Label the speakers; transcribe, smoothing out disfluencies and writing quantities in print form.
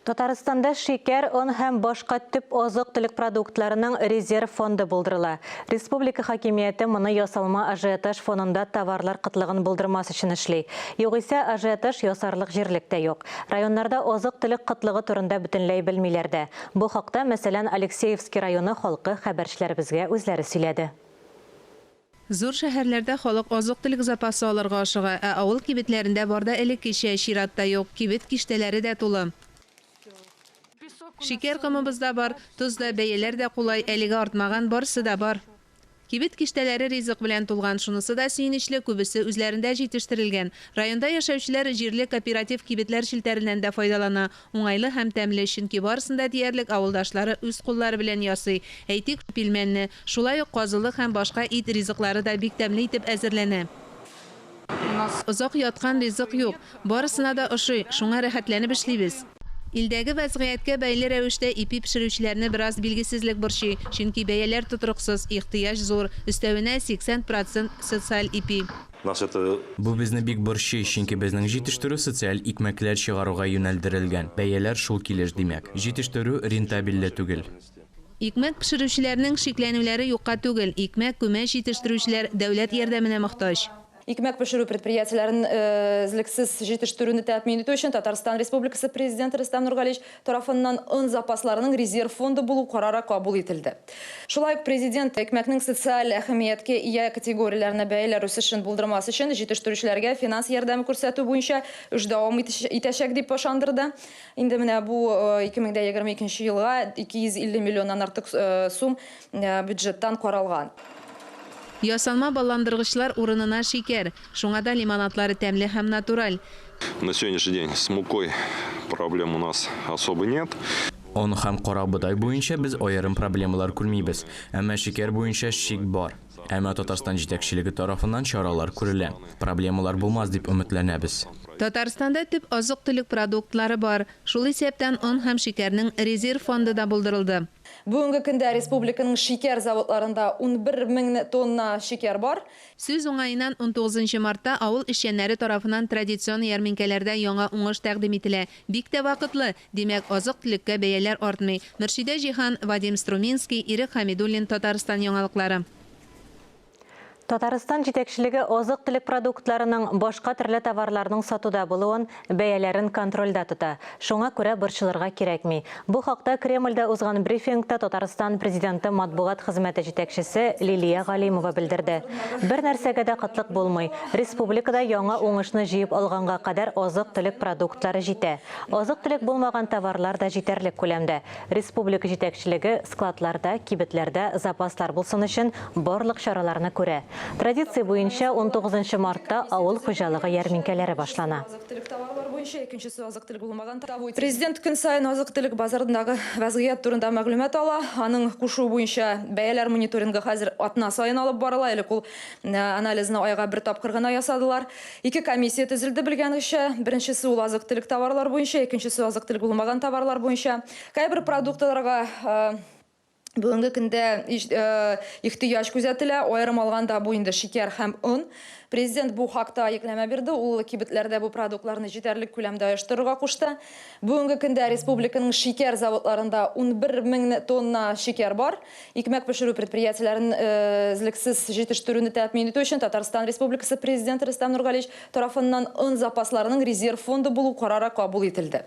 Speaker 1: Татарстанда шикәр, он һәм башка төп азык-төлек продуктларының резерв фонды булдырыла. Республика хакимияте моны ясалма ажиотаж фонында товарлар кытлыгын булдырмас өчен эшли. Югыйсә, ажиотаж ясарлык җирлек тә юк. Районнарда азык-төлек кытлыгы турында бөтенләй белмиләр дә. Бу хакта, мәсәлән, Алексеевский районы халкы хәбәрчеләребезгә үзләре сөйләде.
Speaker 2: Зур шәһәрләрдә халык азык-төлек запасы алырга ашыга, ә авыл кибетләрендә бар да элеккечә, чират та юк, кибет киштәләре дә тулы. Шикәр комыбыз да бар, тоз да, бәяләр дә кулай, әлегә артмаган, барысы да бар. Кибет киштәләре ризык белән тулган, шунысы да сөенечле, күбесе үзләрендә җитештерелгән. Районда яшәүчеләр җирле кооператив кибетләр челтәреннән дә файдалана. Уңайлы һәм тәмле, чөнки барысын да диярлек авылдашлары үз куллары белән ясый. Әйтик, пилмәнне. Шулай ук казылык һәм башка ит ризыклары да бик тәмле итеп әзерләнә. Озак яткан ризык юк. Барысына да ошый, шуңа рәхәтләнеп эшлибез. Илдәге вәзгыятькә бәйле рәвештә ипи пешерүчеләрне бераз билгесезлек борчый, чөнки бәяләр тотрыксыз, ихтыяҗ зур, өстәвенә, 80 процент, социаль ипи.
Speaker 3: Нас это.
Speaker 4: Бу безне бик борчый, чөнки безнең җитештерү социаль икмәкләр чыгаруга юнәлдерелгән. Бәяләр шул килеш, димәк, җитештерү рентабельле түгел.
Speaker 2: Икмәк пешерүчеләрнең шикләнүләре юкка түгел, икмәк, күмәч җитештерүчеләр дәүләт ярдәменә мохтаҗ.
Speaker 5: Икмәк пешерү предприятиеләрен өзлексез җитештерүне тәэмин итү өчен Татарстан Республикасы Президенты Рөстәм Нургалиевич тарафыннан он запасларының резерв фонды булу карары кабул ителде. Шулай ук Президент икмәкнең социаль әһәмияткә ия категорияләренә бәяләр үсешен булдырмас өчен җитештерүчеләргә финанс ярдәме күрсәтү буенча эш дәвам итәчәк дип ышандырды. Инде менә бу 2022 елга 250 миллионнан артык сум бюджеттан каралган.
Speaker 2: Ясалма балландыргычлар урынына шикәр. Шуңа да лимонадлары тәмле һәм натураль.
Speaker 3: На сегодняшний день с мукой проблем у нас особо нет.
Speaker 4: Он һәм карабодай буенча без аерым проблемалар күрмибез. Әмма шикәр буенча шик бар. Әмма Татарстан җитәкчелеге тарафыннан чаралар күрелә. Проблемалар булмас дип өметләнәбез.
Speaker 2: Татарстанда төп азык-төлек продуктлары бар. Шул исәптән он һәм шикәрнең резерв фонды да булдырылды.
Speaker 5: Бүгенге көндә республиканың шикәр заводларында 11 мең тонна шикәр бар.
Speaker 2: Сүз уңаеннан, унтугызынчы мартта авыл эшчәннәре тарафыннан традицион ярминкәләрдә яңа уңыш тәкъдим ителә. Бик тә вакытлы! Димәк, азык-төлеккә бәяләр артмый. Мөршидә Җиһан, Вадим Струминский, Ирек Хәмидуллин, Татарстан яңалыклары.
Speaker 1: Татарстан җитәкчелеге азык-төлек продуктларының, башка төрле товарларның сатуда булуын, бәяләрен контрольдә тота. Шуңа күрә борчылырга кирәкми. Бу хакта Кремльдә узган брифингта Татарстан Президенты матбугат хезмәте җитәкчесе Лилия Галимова белдерде. Бер нәрсәгә дә кытлык булмый. Республикада яңа уңышны җыеп алганга кадәр азык-төлек продуктлары җитә. Азык-төлек булмаган товарлар да җитәрлек күләмдә. Республика җитәкчелеге складларда, кибетләрдә запаслар булсын өчен барлык чараларны күрә. Традиция буенча, унтугызынчы мартта авыл хуҗалыгы ярминкәләре башлана.
Speaker 5: Президент көн саен азык-төлек базарындагы вәзгыять турында мәгълүмат ала. Аның кушуы буенча бәяләр мониторингы хәзер атна саен алып барыла. Элек ул анализны айга бер тапкыр гына ясадылар. Ике комиссия төзелде, белгәнегезчә. Беренчесе ул азык-төлек товарлар буенча, икенчесе азык-төлек булмаган товарлар буенча. Кайбер продуктларга бүгенге көндә ихтыяҗ күзәтелә. Аерым алганда, бу инде шикәр һәм он. Президент бу хакта йөкләмә бирде. Ул кибетләрдә бу продуктларны җитәрлек күләмдә оештырырга кушты. Бүгенге көндә республиканың шикәр заводларында 11 мең тонна шикәр бар. Икмәк пешерү предприятиеләрен өзлексез җитештерүне тәэмин итү өчен Татарстан Республикасы Президенты Рөстәм Нургалиевич тарафыннан он запасларының резерв фонды булу карары кабул ителде.